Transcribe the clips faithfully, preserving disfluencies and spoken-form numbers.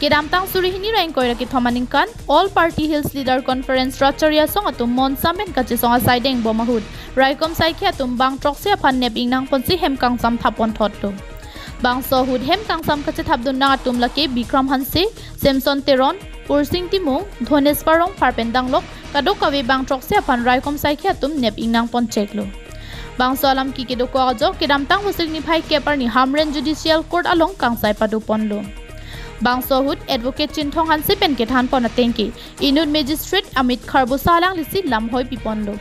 Kedamtang suri hini ra ingkoi ra kethom aningkan, All Party Hills Leader Conference Rat Chari Asong atum monsam pen kachesong asai dengbom ahut, raikom saikhi atum bang throksi aphan nep ingnangponsi hem kangsam thap ponthotlo. Bangso ahut hem kangsam kachethapdun nang atum lake Bikram Hanse, Samson Teron, Pursing Timung, Dhones Parong, Pharpen Danglok, kadokave bang throksi aphan raikom saikhi atum nep ingnangponcheklo. Bangso alam ke kedokok ajok kedamtang Vosik niphai kep arni Hamren Judicial Court along kangsai padoponlo. Bangso ahut Advocate Chinthong Hanse pen kethanpon atengke inut Magistrate Amit Kharbosa alanglisi lamhoi piponlo.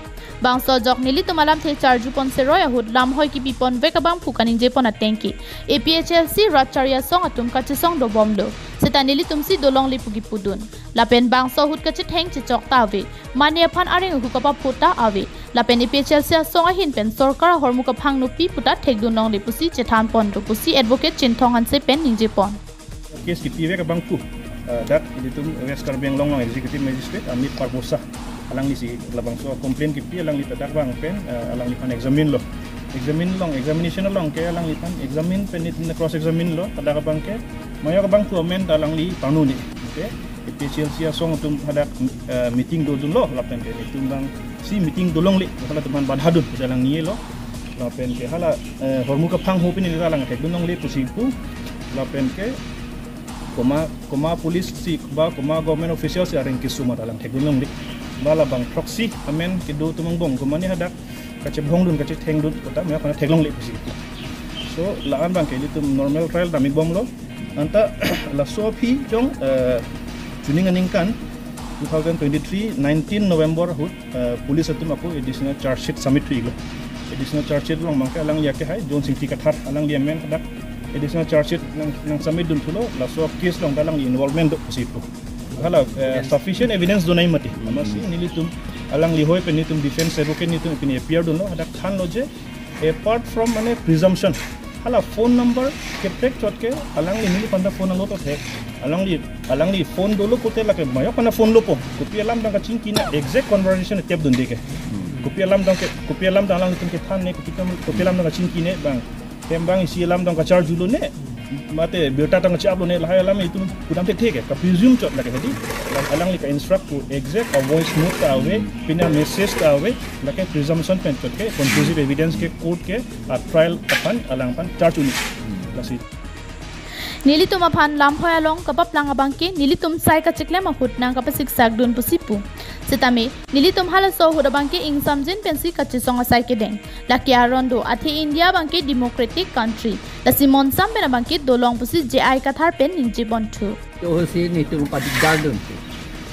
Bangso ajok nelitum alamthe charjupon seroi ahut lamhoi kipipon vek abangphu kaningjepon atengke A P H L C Rat Chari Asong atum kachesong dobomlo. Seta nelitumsi dolongle pu kipudun. Lapen bangso ahut kachetheng chechok ta ave. Mane aphan areng ahu kapapho ta ave. Lapen A P H L C asong ahin pen sorkar ahormu kaphang nopi puta thekdun longle pusi chethanponlo pusi Advocate Chinthong Hanse pen ningjepon. Case kipivek abangphu, eh, dak ilitum West Karbi Anglong along Executive Magistrate Amit Kharbosa alanglisi labangso complaint kipi alangli ta dak vang pen, eh, alangliphan examine lo. Examine long, examination along ke alangliphan examine pen nelitum cross examine lo, dak abang ke mayok abangphu amen ta alangli pangno ne. Okay. A P H L C asong atum hadak, eh, meeting dodunlo, lapen ke nelitum vangsi meeting dolongle, halatum aphan badha dun, pu alangli nilo. Lapen ke hala, eh, hormu kaphang ho pini alang thekdun longle pusi pu. Lapen ke koma, koma police si ba koma government official si areng kesuma alang thekdun longle. Ba labang throksi amen kedo atum angbong koma ne hadak kachebhongdun kachethengdun kota me aphan theklongle pusi pu. So la-an abang ke ilitum normal trial dam-ikbomlo. Anta laso aphi jong, eh, chuning aningkan two thousand twenty-three nineteen November ahut, eh, police atum ako additional charge sheet submit thu-iklo. Additional charge sheet along abang ke alangli akehai John Singti Kathar alangli amen hadak additional charge sheet nang, nangsubmit dunthulo, laso case along ta alangli involvement do pusi pu. Hala, eh, sufficient evidence donai mati. Amatsi nelitum alangli hoi pen nelitum defense advocate nelitum pini appear dunlo, hadak thanlo je apart from mane presumption, hala phone number kaprek chot ke alangli neliphan ta phone number to thek. Alangli, alangli phone dolo pute lake mayok aphan ta phone lopo. Kopi alam tang kachingki ne exact conversation tep dunde ke. Kopi alam tang ke, kopi alam tang alanglitum kethan ne, kopi kam, kopi alam tang kachingki ne bang. Hem bang isi alam tang kacharjulo ne. Mate birta tang kachaplo ne, lahai alam itum kudam thekthe ke. Ka presume chot lake hedi. Alangli ka-instruct pu exact a voice note ta ave, pini a message ta ave, lake presumption pen chot ke, conclusive evidence ke court ke, a trial aphan, alangphan charge un-e. Lasi. Nelitum aphan lamhoi along kapaplang abang ke nelitum sai kachiklem ahut nangkapasiksak dun pusi pu. Setame, nelitum halaso ahut abang ke ingsamjin pensi kachesong asai kedeng. Lake aron do, athe India abang ke democratic country. Lasi monsam pen abang ke dolong pusi J I Kathar pen ningjeponthu. To ho si nelitum padigdar dun si.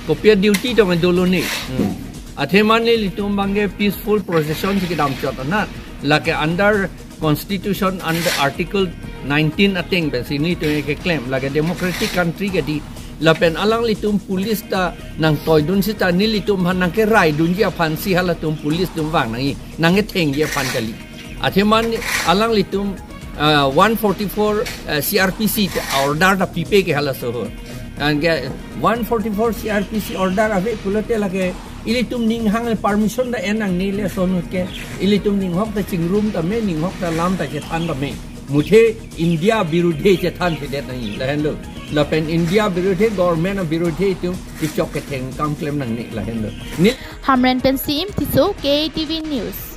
Kopi a duty tong dolo ne. Hmm. Athe mane nelitum abang ke peaceful procession si kedam chot anat. Lake under Constitution under Article nineteen ateng pensi nelitum keklem, lake democratic country ke di, lapen alanglitum police ta nangtoidun seta nelitum aphan nangkeraidunji aphansi halatum police atum vang nangji, nangkethengji aphan kali. Athe mane alanglitum, ah, one forty-four, ah, C R P C ta order ta pipe ke halaso ahut. Anke one forty-four C R P C order ave pulote lake ilitum ning hang permission ta en nangne laso ahut ke. Ilitum ninghok ta chingrum tame, ninghok ta lam ta chethan tame. Muthe India birudhe chethanthedet nangji, lahenlo. Lapen India birudhe, government birudhe itum kechok ketheng kam klem nangne, lahenlo. Neli Hamren pensi Imtiso, K A T V News.